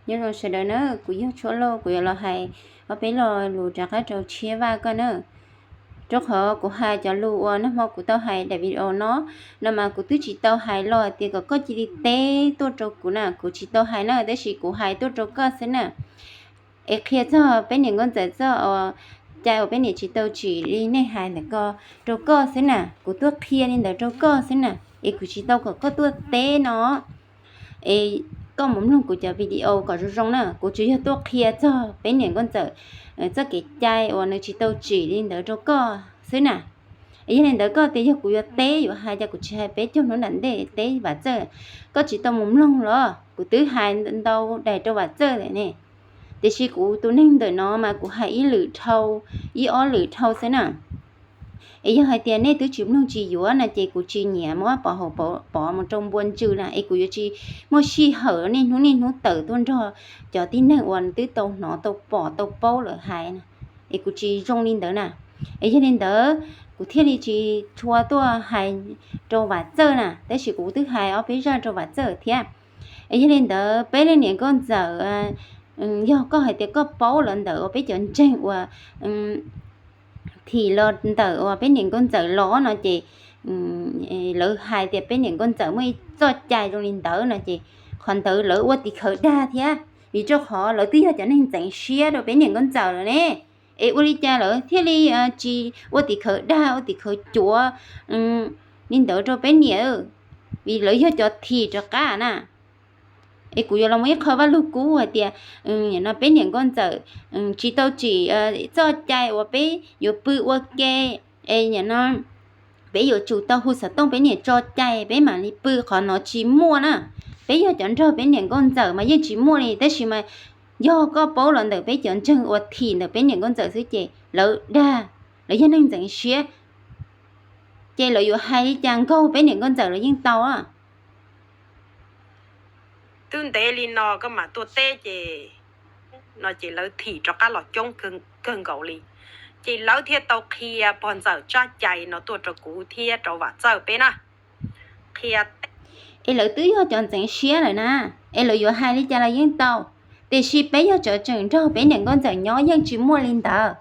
Nyob zoo sawv daws na, kuv yog Tshuaj Lauj, kuv yuav los hais ob peb lo lus rov qab rau Tshiab Vaj koj na. Rau qhov kuv hais cov lus uas nag hmo kuv tau hais daim video no, no mas kuv twb tsis tau hais los tias kom koj cia li teb tuaj rau kuv na, kuv tsis tau hais na, tab sis kuv hais tuaj rau koj xwb na. Es qhia txog peb niam nkauj ntxawm txoj cai uas peb niam tsis tau tsim li nej hais ntawm ko rau koj xwb na, kuv tuaj qhia li ntawd rau koj xwb na, es kuv tsis tau kom koj tuaj teb no. Es koj mus mloog kuv cov video kom zoo zoo na, kuv tsuas yog tuaj qhia txog peb niam nkauj ntxawm txoj kev cai uas nws tsis tau tsim li ntawd rau koj xwb na. Es yog li ntawd koj tias yog kuv yuav teb yuav hais, cas kuv tsis hais peb caug hnub nram ntej teb Vam Txawj? Koj tsis tau mus mloog los? Kuv twb hais ntau daim rau Vam Txawj lawm ne. Tiam sis kuv tus neeg ntawm no mas kuv hais ib lwm dhau, ib ob lwm dhau xwb na. Es yog hais tias nej twb tsis mloog tsis yuav no ces kuv tsis nyiam muab pov haum pov mus rau npua ntsws na, es kuv yuav tsis muaj sij hawm niaj hnub niaj hnub tawm tuaj nrog cov tib neeg uas twb tau hnov tau pom tau paub lawm hais na, es kuv tsis zoo li ntawd na. Es yog li ntawd kuv thiaj li tsis tshua tuaj hais rau Vam Txawj na, tab sis kuv twb hais ob peb zaj rau Vam Txawj thiab. Es yog li ntawd peb li niam nkauj ntxawm, yog koj hais tias koj paub los ntawm uas peb cov ntseeg uas thim los ntawm uas peb niam nkauj ntxawm los no ces lawv hais tias peb niam nkauj ntxawm muaj ib txoj cai zoo li ntawd no ces qhov ntawd lawv ua tim khawv dag thiab, vim rau qhov lawv twb yog cov neeg ntxeev siab rau peb niam nkauj ntxawm lawm ne. Es ua li cas lawv thiaj li tsis ua tim khawv dag ua tim khawv cuav li ntawd rau peb niam? Vim lawv yog cov thim rov qab na. Es kuv yuav los muaj ib qho Vaj Lug Kub hais tias no peb niam nkauj ntxawm tsis tau tsim txoj cai uas peb yuav pw ua ke, es no peb yuav tsum tau hu xov tooj peb niam tso cai peb mam li pw, qhov no tsis muaj na. Peb yog cov nrog peb niam nkauj ntxawm mas yeej tsis muaj li, tab sis mas yog koj paub los ntawm peb cov ntseeg uas thim ntawm peb niam nkauj ntxawm xwb ces lawv dag, lawv yog neeg ntxeev siab, ces lawv yuav hais li cas nkaug peb niam nkauj ntxawm los yeej tau. Twb ntev li no koj mam tuaj teb ces, no ces lawv thim rov qab los coob kawg nkaus li. Ces lawv thiaj tau qhia pog ntxawm tsab cai no tuaj rau kuv thiab rau Vam Txawj peb na. Qhia, es lawv twb yog cov ntxeev siab lawm na, es lawv yuav hais li cas los yeej tau. Tiam sis peb yog cov tseem nrog peb niam nkauj ntxawm nyob yeej tsis muaj li ntawd.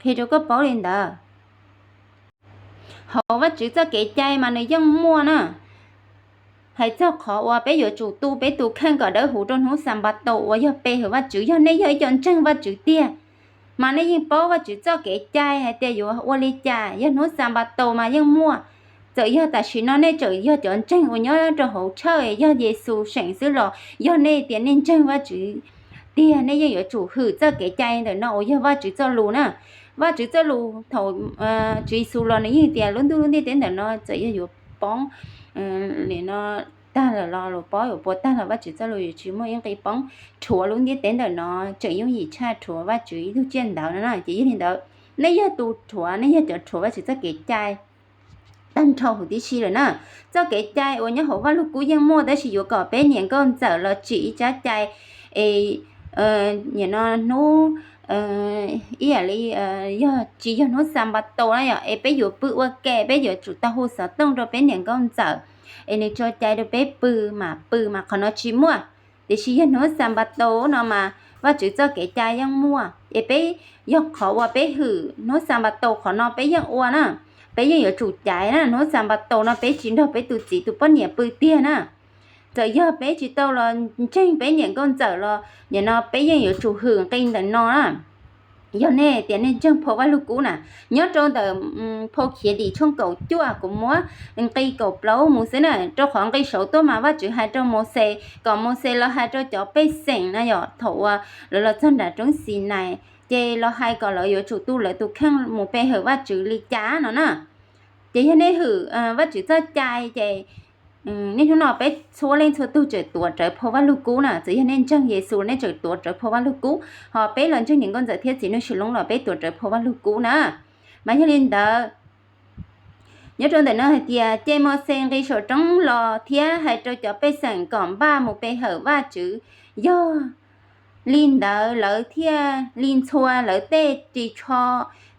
Qhia rau koj paub li ntawd. Hauv Vajtswv txoj kev cai mas nws yeej muaj na. Hais txog qhov uas peb yuav tsum tu peb tus kheej kom dawb huv rau hnub Xanpataus uas yog pe hawm Vajtswv, yog nej yog ib co ntseeg Vajtswv tiag, mas nej yeej paub Vajtswv txoj kev cai hais tias yuav ua li cas, yog hnub Xanpataus mas yeej muaj. Txawm yog tam sim no nej tseem yog cov ntseeg uas nyob rau hauv tshawj yog Yexus seem xwb los yog nej tias nej ntseeg Vajtswv tiag, nej yeej yuav tsum hwm txoj kev cai ntawm no uas yog Vajtswv txoj lus na. Vajtswv txoj lus thaum Tswv Yexus los nws yeej tias lub ntuj lub ntiaj teb ntawm no txawm yog yuav poob, nim no tag lawm los luas pob yuav puas tag los Vajtswv txoj lus yuav tsis muaj ib nqi poob rhuav lub ntiaj teb ntawm no, tseem yooj yim tshaj rhuav Vajtswv ib tug tsiaj ntawd no na. Ces yog li ntawd, nej yog tus rhuav, nej yog cov rhuav Vajtswv txoj kev cai tag nrho huv tib si lawm na. Txoj kev cai uas nyob hauv Vajluskub yeej muaj, tab sis yuav kom peb niam nkauj ntxawm los tsim ib tsab cai es nim no hnub ib yam li yog tsis yog hnub Xanpataus na yom, es peb yuav pw ua ke, peb yuav tsum tau hu xov tooj rau peb niam nkauj ntxawm es nws tso cai rau peb pw mas pw, mas qhov no tsis muaj. Tiam sis yog hnub Xanpataus no mas Vajtswv txoj kev cai yeej muaj, es peb, yog qhov uas peb hwm hnub Xanpataus qhov no peb yeej ua na. Peb yeej yuav tsum caiv na, hnub Xanpataus no peb tsis nrog peb tus txiv tus poj niam pw tiag na. Txawm yog peb tsis tau los ntseeg peb niam nkauj ntxawm los nim no peb yeej yuav tsum hwm nqi ntawm no na. Yog nej tias nej ntseeg phau Vajluskub na, nyob rau ntawm phau Khiav Dim tshooj kaum cuaj kuv muab nqi kaum plaub mus xwb na, rau qhov nqi saud tuaj mas Vajtswv hais rau Mauxes kom Mauxes los hais rau cov pej xeem na yom, thaum uas lawv los txog nram roob Xinais, ces los hais kom lawv yuav tsum tu lawv tus kheej mus pe hawm Vajtswv li cas no na. Ces yog nej hwm Vajtswv txoj cai ces niaj hnub no peb txhua leej txhua tug tseem tuav rawv phau Vajluskub na, txawm yog nej ntseeg Yexus nej tseem tuav rawv phau Vajluskub, ho peb los ntseeg niam nkauj ntxawm thiab txiv nuj Sis Loob los peb tuav rawv phau Vajluskub na. Mas yog li ntawd, nyob rau ntawm no hais tias ces Mauxes nqis saum roob los thiab hais rau cov pej xeem kom npaj mus pe hawm Vajtswv. Yog li ntawd lawv thiaj li ntxhua lawv tej ris tsho,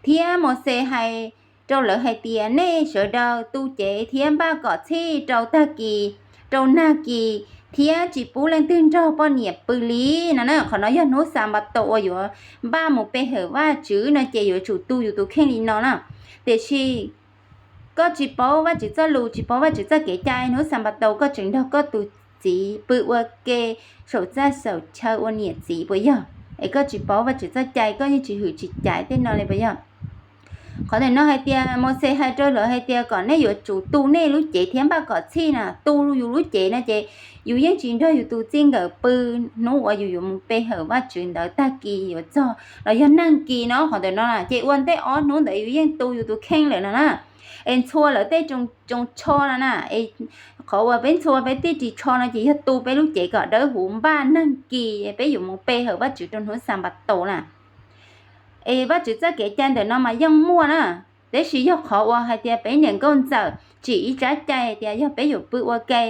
thiab Mauxes hais rau lawv hais tias, nej sawv daws tu cev thiab npaj kom txhij rau tag kis, rau nag kis, thiab tsis pub leej twg nrog poj niam pw li no na. Qhov no yog hnub Xanpataus uas yuav npaj mus pe hawm Vajtswv no ces yuav tsum tu yus tus kheej li no na. Tiam sis koj tsis paub Vajtswv txoj lus, tsis paub Vajtswv txoj kev cai, hnub Xanpataus koj tseem nrog koj tus txiv pw ua ke saum txaj saum chaw ua niam txiv puas yog? Es koj tsis paub Vajtswv txoj cai, koj yeej tsis hwm tsis caiv tej no li puas yog? Qhov ntawm no hais tias Mauxes hais rau lawv hais tias kom nej yuav tsum tu nej lub cev thiab npaj kom txhij na. Tu yus lub cev no ces yus yeej tsis nrog yus tus txij nkawm pw hnub uas yus yuav mus pe hawm Vajtswv ntawd, tag kis yuav txog los yog nag kis no. Qhov ntawm no ces ua ntej ob hnub ntawd yus yeej tu yus tus kheej lawm no na. Es ntxhua lawv tej tsoos tsho no na. Qhov uas peb ntxhua peb tej ris tsho no ces yog tu peb lub cev kom dawb huv npaj nag kis peb yuav mus pe hawm Vajtswv rau hnub Xanpataus na. Es Vajtswv txoj kev cai ntawm no mas yeej muaj na, tab sis yog qhov uas hais tias peb niam nkauj ntxawm tsim ib tsab cai hais tias yog peb yuav pw ua ke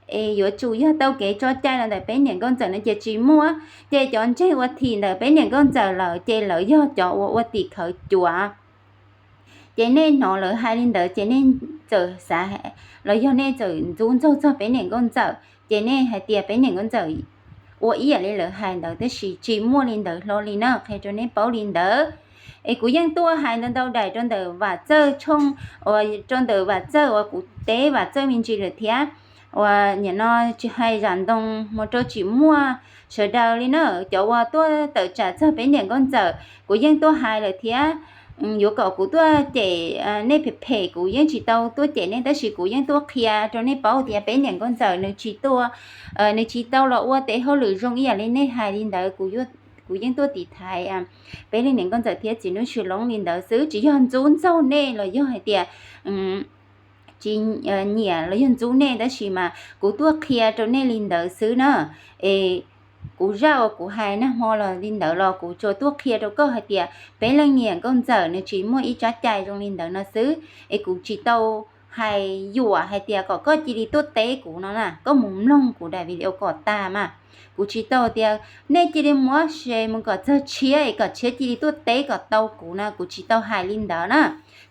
es yuav tsum yog tau kev tso cai los ntawm peb niam nkauj ntxawm no ces tsis muaj. Ces cov ntseeg uas thim ntawm peb niam nkauj ntxawm lawm ces lawv yog cov uas ua tim khawv cuav. Ces nej hnov lawv hais li ntawd ces nej txawm xav, los yog nej txawm ntxub ntxaug txog peb niam nkauj ntxawm, ces nej hais tias peb niam nkauj ntxawm ua ib yam li lawv hais ntawd, tab sis tsis muaj li ntawd hlo li na, qhia rau nej paub li ntawd. Es kuv yeej tuaj hais ntau ntau daim rau ntawm Vam Txawj tshooj, rau ntawm Vam Txawj uas kuv teb Vam Txawj me ntsis lawm thiab, uas nim no tsis hais Zam Ntoo mus rau Tsim Muaj sawv daws li na, cov uas tuaj tawm tsam txog peb niam nkauj ntxawm kuv yeej tuaj hais lawm thiab. Yuav kom kuv tuaj cem nej phem phem kuv yeej tsis tau tuaj cem nej, tab sis kuv yeej tuaj qhia rau nej paub tias peb niam nkauj ntxawm nws tsis tuaj, nws tsis tau los ua tes hauj lwm zoo ib yam li nej hais li ntawd. Kuv yeej tuaj tiv thaiv peb leej niam nkauj ntxawm thiab txiv Nuj Sis Loob li ntawd xwb, tsis yog ntxub ntxaug nej los yog hais tias tsis nyiam los yog ntxub nej, tab sis mas kuv tuaj qhia rau nej li ntawd xwb na. Es kuv zaj uas kuv hais nag hmo los li ntawd los kuv tsuas tuaj qhia rau koj hais tias peb leej niam nkauj ntxawm nws tsis muaj ib tsab cai zoo li ntawd no xwb. Es kuv tsis tau hais yuam hais tias kom koj cia li tuaj teb kuv no na, koj mus mloog kuv daim video kom tag mas. Kuv tsis tau tias nej cia li muab share mus kom txog tshiab es kom tshiab cia li tuaj teb kom tau kuv na, kuv tsis tau hais li ntawd na.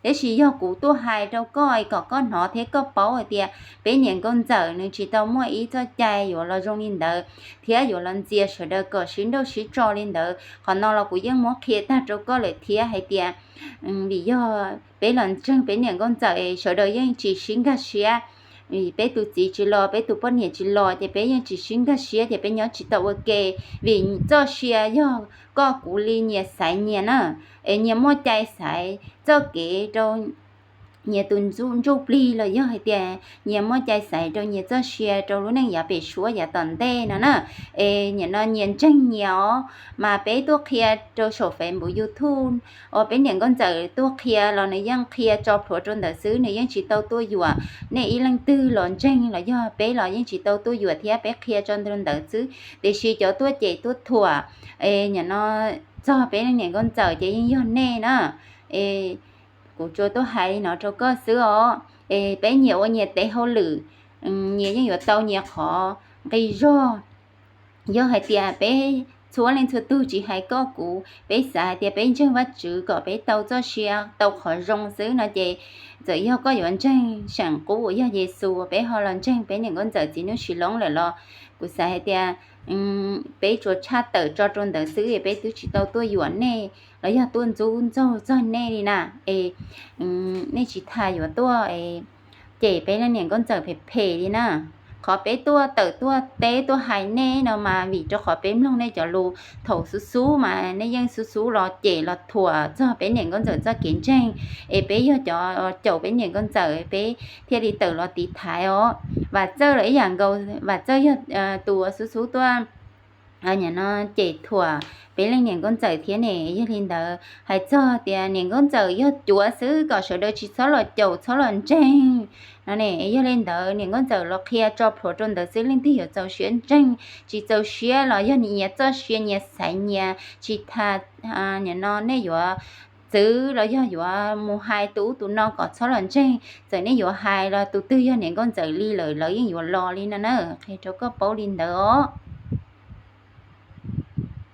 Tab sis yog kuv tuaj hais rau koj es kom koj hnov thiab koj paub hais tias peb niam nkauj ntxawm nws tsis tau muaj ib txoj cai yuav los zoo li ntawd thiab yuav los ntxias sawv daws kom sib nrauj sib tso li ntawd. Qhov no los kuv yeej muab qhia tag rau koj lawm thiab hais tias vim yog peb los ntseeg peb niam nkauj ntxawm es sawv daws yeej tsis sib nkag siab. Vim peb tus txiv tsis los, peb tus poj niam tsis los ces peb yeej tsis sib nkag siab ces peb nyob tsis tau ua ke. Vim txoj sia yog koj kuv li nyias xaiv nyias na, es nyias muaj cai xaiv txoj kev rau nyias tus ntsuj plig los yog hais tias nyias muaj cai xaiv rau nyias txoj sia rau lub neej yav pem suab yav tom ntej no na. Es nim no nyias ntseeg nyias os, mas peb tuaj qhia rau saum Facebook, YouTube, uas peb niam nkauj ntxawm tuaj qhia los nws yeej qhia tso plhuav rau ntawd xwb, nws yeej tsis tau tuaj yuam nej ib leej twg los ntseeg los yog peb los yeej tsis tau tuaj yuam thiab, peb qhia tso rau ntawd xwb. Tiam sis cov tuaj cem tuaj thuam, es nim no txog peb leej niam nkauj ntxawm ces yeej yog nej na. Es kuv tsuas tuaj hais li no rau koj xwb os. Es peb nyias ua nyias tes hauj lwm, nyias yeej yuav tau nyias qhov nqi zog. Yog hais tias peb txhua leej txhua tug tsis hais koj kuv, peb xav hais tias peb ntseeg Vajtswv kom peb tau txoj sia tau qhov zoo xwb no ces txawm yog koj yuav ntseeg seem qub uas yog Yexus uas peb ho los ntseeg peb niam nkauj ntxawm txiv Nuj Sis Loob lawm los kuv xav hais tias peb tsuas tshaj tawm tso rau ntawd xwb, peb twb tsis tau tuaj yuam nej los yog tuaj ntxub ntxaug txog nej li na. Es nej tsis tas yuav tuaj cem peb leej niam nkauj ntxawm phem phem li na. Qhov peb tuaj tawm tuaj teb tuaj hais nej no mas vim rau qhov peb mloog nej cov lus thaum xub xub mas nej yeej xub xub los cem los thuam txog peb niam nkauj ntxawm txoj kev ntseeg, es peb yog cov caum peb niam nkauj ntxawm peb thiaj li tawm los tiv thaiv os. Vam Txawj los ib yam nkaus, Vam Txawj yog tus xub xub tuaj nim no cem thuam peb leej niam nkauj ntxawm thiab ne. Yog li ntawd hais txog tias niam nkauj ntxawm yog cuav xwb kom sawv daws tsis txhob los caum txhob los ntseeg no ne. Yog li ntawd niam nkauj ntxawm los qhia tso plhuav rau ntawd xwb, leej twg yuav txaus siab ntseeg tsis txaus siab los yog nyias txoj sia nyias xaiv nyias, tsis tas nim no nej yuav txwv los yog yuav mus hais tus ub tus no kom txhob los ntseeg, txawm nej yuav hais los tus twg yog niam nkauj ntxawm li lawm lawv yeej yuav los li no na, qhia rau koj paub li ntawd os.